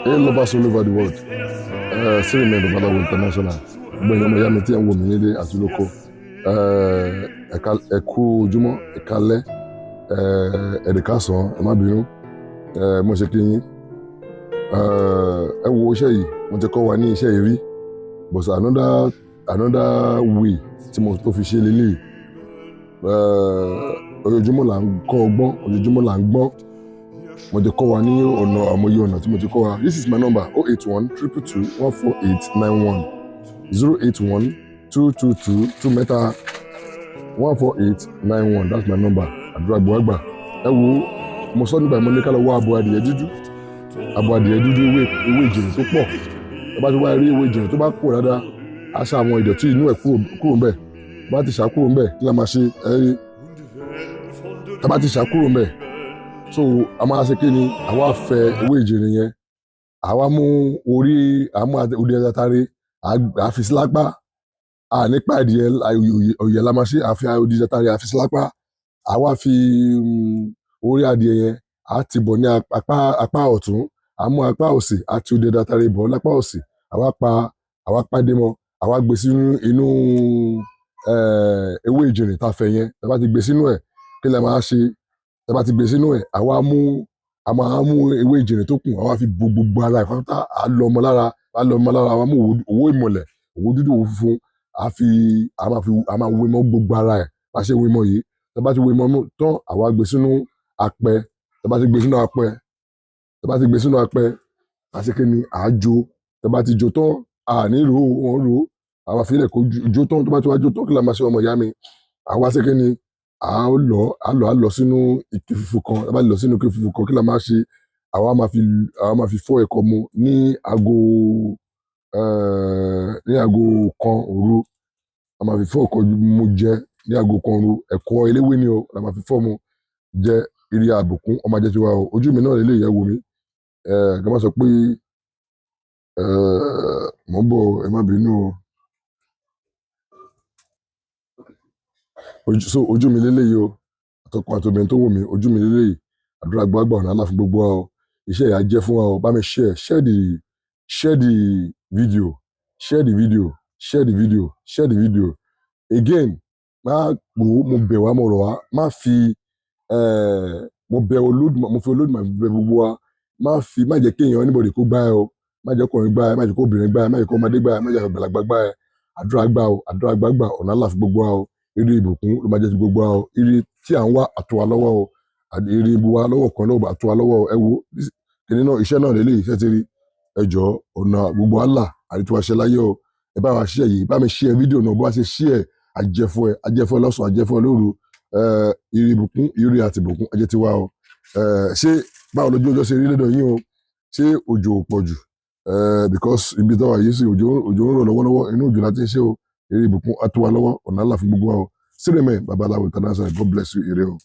Hey lovers all over the world, Sirimen Babalawo International. Gbogbo ẹ̀yin ọmọ ìyá mi tí ẹ̀ ń wò mí nílé àti lóko, ẹ kú ojúmọ́, ẹ kálẹ́, ẹ̀ẹ́dẹ̀kásán, ẹ má bínú, mo ṣe kí yín. Ẹ wo iṣẹ́ yìí, mo ti kọ́ wa ní iṣẹ́ yìí rí, but another way tí mo tó fi ṣe lélẹ̀. Ojoojúmọ́ là ń kọ́ ọgbọ́n, ojoojúmọ́ là ń gbọ́n. Mo ti kọ́ wa ní ọ̀nà àmọye ọ̀nà tí mo ti kọ́ wa. This is my number: 081 222 148 91, 081 222 331 48 91. That's my number. Àdúrà gbọ́àgbà. Ẹ wo, mo sọ nígbà mo ní ká lọ wá abo adìyẹ dúdú, abo adìyẹ dúdú, ewé ìjìnrìn tó pọ̀. Ẹ bá ti wá rí ewé ìjìnrìn tó bá pọ̀ dáadáa, á ṣa àwọn ìdọ̀tí inú ẹ̀ kúrò ńbẹ̀. Bá ti ṣà kúrò ńbẹ̀, kí la máa ṣe? Ẹ rí, tá bá ti ṣà kúrò ńbẹ̀, so a máa ṣe kí ni? Àwa fẹ ewé ìjìnrìn yẹn, àwa mú orí, àmú orí atare, à fi sí lápá. À nípa adìyẹ òyẹ la máa ṣe, àfi odi atare àfi sí lápá. Àwa fi orí adìyẹ yẹn, à ti bọ̀ ní apá ọ̀tún, àmú apá òsì àti odi atare bọ̀ lápá òsì. Àwa pa, àwa pàdé mọ́, àwa gbé sínú inú ewé ìjìnrìn tá a fẹ́ yẹn. Tá a bá ti gbé sínú ẹ̀, kí la máa ṣe? Tá a bá ti gbé sínú ẹ̀, àwa mú, a máa mú ewé ìjìnrìn tó kù, àwa fi bo gbogbo ara ẹ̀ pátá, à lọ ọmọ lára, à lọ ọmọ lára. Àwa mú òwú ìmọ̀lẹ̀, òwú dúdú, òwú funfun, à fi, a máa fi, a máa wé mọ́ gbogbo ara ẹ̀. Bá ṣe wé mọ́ yìí, tá a bá ti wé mọ́ tán, àwa gbé sínú apẹ. Tá a bá ti gbé sínú apẹ, tá a bá ti gbé sínú apẹ, à ṣe kí ni? À á jó. Tá a bá ti jó tán, à ní rò ó, wọ́n rò ó, àwa fi ilẹ̀ kó jó tán. Tó bá ti wá jó tán, kí la máa ṣe, ọmọ ìyá mi? Àwa ṣe kí ni? À á lọ, à lọ, à lọ sínú ike funfun kan. Tá a bá lọ sínú ike funfun kan, kí la máa ṣe? Àwa máa fi fọ́ ẹ̀kọ mu ní aago 1 òru. A máa fi fọ́ ẹ̀kọ mu jẹ ní aago 1 òru. Ẹ̀kọ eléwé ni o la máa fi fọ́ mu jẹ. Ire àbùkún ọmọ ajé tiwa o. Ojú mi náà lélẹ́yìí, ẹ wò mí. Kí n má sọ pé mò ń bọ̀, ẹ má bínú o. Ojú, so ojú mi lélẹ́yìí o. Àtọkùn àtobìnrin tó wò mí, ojú mi lélẹ́yìí. Àdúrà gbàgbà, ọ̀nà àlà fún gbogbo wa o. Iṣẹ́ ìyá jẹ́ fún wa o. Bá mi share, share the video, share the video, share the video, share the video again. Má wò ó, mo bẹ̀ wá, mo rọ̀ wá, má fi mo bẹ̀ Olódùmarè, mo fi Olódùmarè bẹ̀ gbogbo wa, má fi, má jẹ́ kí èèyàn, anybody kó gbá ẹ o. Má jẹ́ ọkùnrin gbá ẹ, má jẹ́ kó obìnrin gbá ẹ, má jẹ́ kó ọmọdé gbá ẹ, má jẹ́ àgbàlagbà gbá ẹ. Àdúrà gbà o, àdúrà gbàgbà, ọ̀nà àlà fún gbogbo wa o. Ire ìbùkún ló máa jẹ́ ti gbogbo wa o. Ire tí à ń wá àtúwa lọ́wọ́ o. Ire ibu wa lọ́wọ́ kan lọ́wọ́ àtúwa lọ́wọ́ o. Ẹ wo kìnìún náà, iṣẹ́ náà lélẹ́yìí, iṣẹ́ ti rí. Ẹ jọ̀ọ́, ọ̀nà gbogbo àlà àrítiwa ṣe láyé o. Ẹ bá wa share yìí, bá mi share fídíò náà. Bó bá ṣe share, àjẹfọ́ ẹ, àjẹfọ́ ẹ lọ́sàn, àjẹfọ́ ẹ lóru. Ire ìbùkún, ire àti ìbùkún ajẹ́ tiwa o. Ṣé báwo lójú ọjọ́ ṣe rí lọ́dọ̀ yín o? Ṣé òjò ò pọ̀ jù? Because ibi táwa yìí sí, òjò ń rọ̀ lọ́wọ́lọ́wọ́, inú òjò láti ń ṣe o. Ire ìbùkún àtúwa lọ́wọ́, ọ̀nà àlà fún gbogbo wa o. Sirimen Babalawo International, God bless you. Ire o.